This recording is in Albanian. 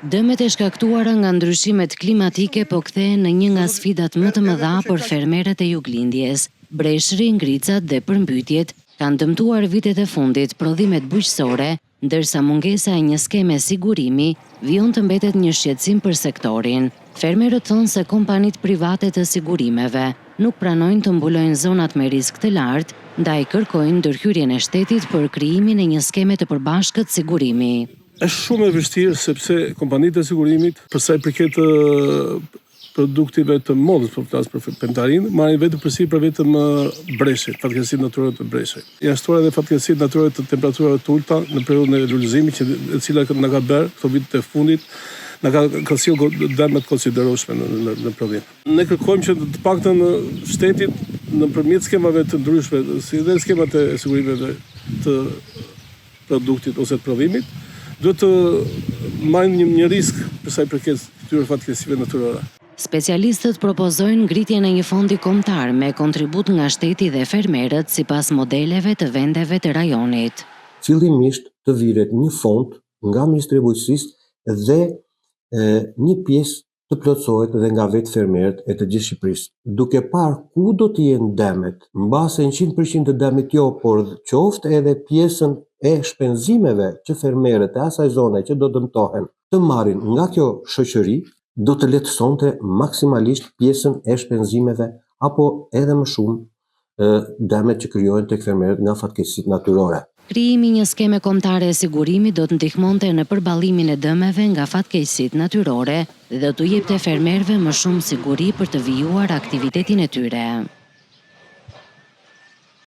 Dëmet e shkaktuara nga ndryshimet klimatike po kthehen në një nga sfidat më të mëdha për fermerët e juglindjes. Breshri, ngricat dhe përmbytjet kanë dëmtuar vitet e fundit prodhimet bujqësore, ndërsa mungesa e një skeme sigurimi vijon të mbetet një shqetësim për sektorin. Fermerët thonë se kompanitë private të sigurimeve nuk pranojnë të mbulojnë zonat me risk të lartë, ndaj kërkojnë ndërhyrjen e shtetit për krijimin e një skeme të përbashkët sigurimi. Është shumë e vështirë sepse kompanitë e sigurimit, për sa i përket produkteve të mollës, po flas për pemëtarinë, marrin vetëm përsipër vetëm breshrit, fatkeqësitë natyrore të breshrit. Janë shtuar edhe fatkeqësitë natyrore të temperaturave të ulëta në periudhën e lulëzimit, që e cila na ka bërë këto vitet e fundit, na ka ka sjellë dëme të konsiderueshme në në, në prodhim. Ne kërkojmë që të paktën shteti nëpërmjet skemave të ndryshme, si dhe skemat e sigurimeve të produktit ose të prodhimit, duhet të marrin një, një risk për sa i përket këtyre fatkeqësive natyrore. Specialistët propozojnë ngritjen e një fondi kombëtar me kontribut nga shteti dhe fermerët sipas modeleve të vendeve të rajonit. Fillimisht të viret një fond nga Ministria e Bujqësisë dhe e, një pjesë të plotësohet dhe nga vetë fermerët e të gjithë Shqipërisë, duke parë ku do të jenë dëmet, mbase 100% të dëmit jo, por qoftë edhe pjesën e shpenzimeve që fermerët e asaj zone që do dëmtohen të marrin nga kjo shoqëri, do të lehtësonte maksimalisht pjesën e shpenzimeve apo edhe më shumë dëmet që krijohen tek fermerët nga fatkeqësitë natyrore. Krijimi i një skeme kombëtare e sigurimit do të ndihmonte në përballimin e dëmeve nga fatkeqësitë natyrore dhe do t'u jepte fermerëve më shumë siguri për të vijuar aktivitetin e tyre.